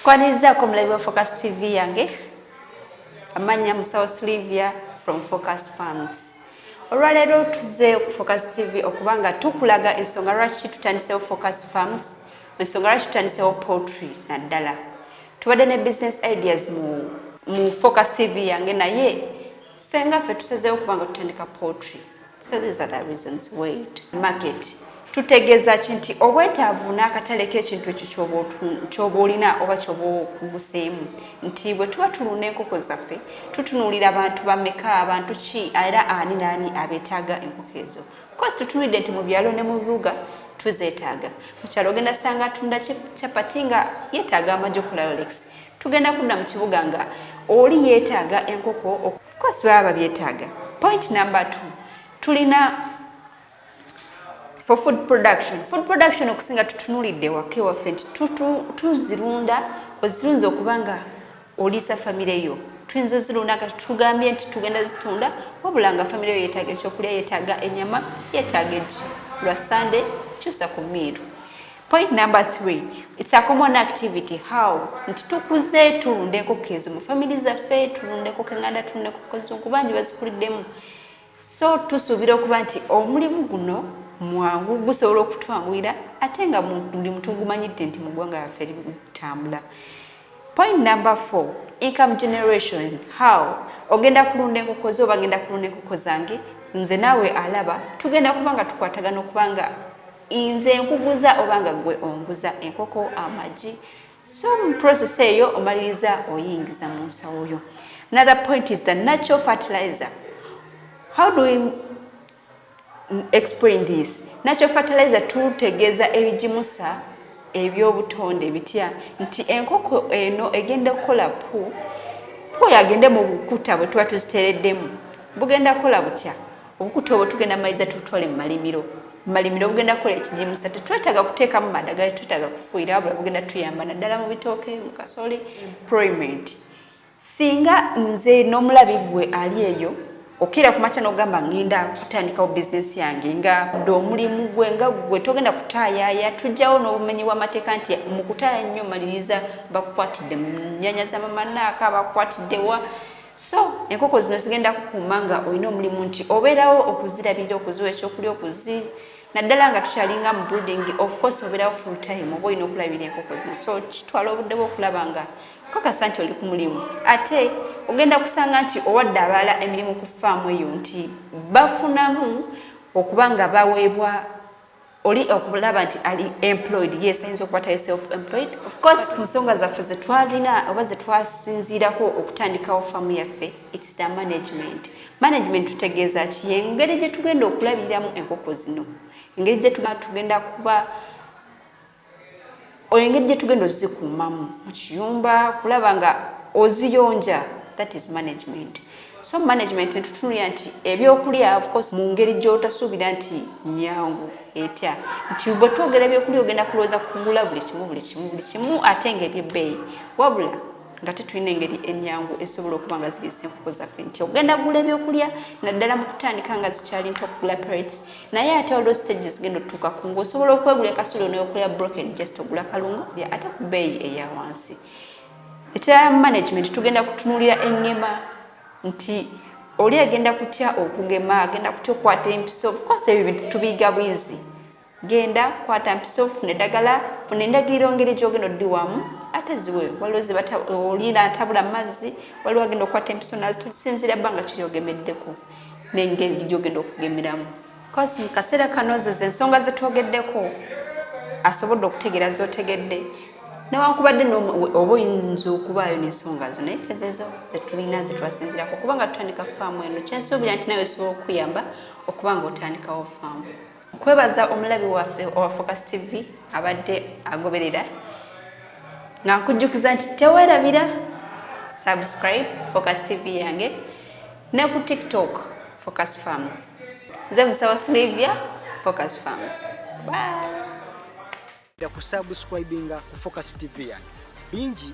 Nkwanirizaako omulabi wa Focus TV yange. Amannya Musawo Sylvia from Focus Farms. Olwaleero tuzze ku Focus TV okuba nga tukulaga ensonga lwaki tutandiseewo Focus Farms, ensonga lwaki tutandiseewo poultry. Naddala tubadde ne business ideas mu Focus TV yange, naye ffe nga ffe tusazeewo okuba nga tutandika poultry. So these are the reasons. Wait, market tutegeeza ki? Nti obwetaavu n'akatale k'ekintu ekyo ky'oba olina oba ky'oba okuguseemu, nti bwe tuba tulunda enkoko zaffe, tutunuulira abantu bameka, abantu ki, era ani n'ani abeetaaga enkoko ezo. Course tutunulidde nti mu byalo ne mu bibuga tuzeetaaga. Mu kyalo ogenda sanga atunda chapati nga yeetaaga amagi okukola rolex. Tugenda kudda mu kibuga nga oli yeetaaga enkoko. Of course baba babyetaaga. Point number two, tulina for food production. Food production okusinga tutunulidde waka ewaffe nti tuzirunda, ozirunze okuba nga oliisa famire yo. Tuyinza ozirunda nga tugambye nti tugenda zitunda, wabula nga famire yo yeetaaga ekyokulya, yeetaaga enyama, yeetaaga eggi lwa Sande, kyusa ku miiru. Point number three, it's a common activity. How? Nti tukuze tulunda enkoko ezo mu family zaffe, tulunda enkoko enganda, tulunda enkoko zungu, bangi bazikuliddemu. So tusuubira okuba nti omulimu guno mwangu, gusobola okutwanguyira, ate nga buli muntu gumanyidde nti mu ggwanga lyaffe litambula. Point number four, income generation. How? Ogenda kulunda enkoko zo oba ngenda kulunda enkoko zange, nze naawe alaba tugenda kuba nga tukwatagana, okuba nga nze nkuguza oba nga gwe onguza enkoko, amagi. So mu process eyo omaliriza oyingiza mu nsawo yo. Another point is the natural fertilizer. How do we explain this? Natural fertilizer tutegeeza ebigimusa ebyobutonde. Bitya? Nti enkoko eno egenda kukola poo. Poo yagende mu bukuta bwe tuba tuziteereddemu. Bugenda kukola butya obukuta obwo? Tugenda maliza tutwale mu malimiro. Mu malimiro bugenda kukola ekigimusa. Tetwetaaga kuteekamu madagala, tetwetaaga kufuuyira, wabula bugenda tuyamba naddala mu bitooke, mu kasooli. Employment, singa nze n'omulabi gwe ali eyo okeera ku makya n'ogamba, "Ngenda kutandikawo bizinesi yange," nga dde omulimu gwe nga gwe togenda kutaayaaya. Tujjawo n'obumenyi bw'amateeka nti mu kutaaya nnyo maliriza bakukwatidde mu nnyanya z'amamanaaka, bakukwatiddewa. So enkoko zino zigenda kukuuma nga olina omulimu, nti obeerawo okuzirabirira, okuziwa ekyokulya, okuzi naddala nga tukyalinga mu breeding. Of course obeerawo full time, oba olina okulabirira enkoko zino. So kitwala obudde bwokulaba nga kakasa nti oli ku mulimu, ate ogenda kusanga nti owadde abalala emirimu ku faamu eyo, nti bafunamu okuba nga baweebwa oli okulaba nti ali employed. Yes, ayinza okuba tali self employed of course. Ku nsonga zaffe zetwalina oba zetwasinziirako okutandikawo faamu yaffe, it's the management. Management tutegeeza ki? Engeri gye tugenda okulabiriramu enkoko zino, engeri gye tugenda kuba, engeri gye tugenda ozikuumamu mu kiyumba, kulaba nga oziyonja, that is management. So management ntutunulira nti ebyokulya, of course, mu ngeri gy'otasuubira nti nyangu etya, nti bwe twogera ebyokulya ogenda kulowooza kugula buli kimu, buli kimu, buli kimu, ate nga ebyebbeeyi, wabula nga tetulina engeri enyangu esobola okuba nga ziriisa enkoko zaffe, nti ogenda kugula ebyokulya naddala mu kutandika nga zikyali nto, okugula pellets, naye ate waliwo stages genda otutuukaku ng'osobola okwegula ekasuli oneokulya broken, just ogula kalungo ate ku bbeeyi eya wansi. Ekirala, management tugenda kutunuulira eŋŋema, nti oli agenda kutya okugema, agenda kutya okukwata empiso. Of course ebyo bintu tubiyiga bwizi. Genda kwata mpiso, funa eddagala, funa endagiriro ngeri gyogenda oddiwamu, ate ziwe. Waliwo oli atabula mazzi, waliwo agenda okukwata empiso nazisinziira bbanga kiri ogemeddeko n'engeri gyogenda okugemeramu. Course mu kaseera kano zo zensonga zetwogeddeko, asobodde okutegeera zotegedde, newankubadde oba oyinza okubaayo n'ensonga zo, naye ffe zezo zetulina zetwasinzirako kubanga tutandika faamu eno. Kyensuubira nti nawe osobola okuyamba okuba nga otandikawo faamu. Kwebaza omulabi waffe owa Focus TV abadde agoberera, nga nkujjukiza nti teweerabira subscribe Focus TV yange ne ku TikTok Focus Farms. Nze Musawo Sylvia, Focus Farms. Bye. Kusubscribinga ku Focus TV yange bingi.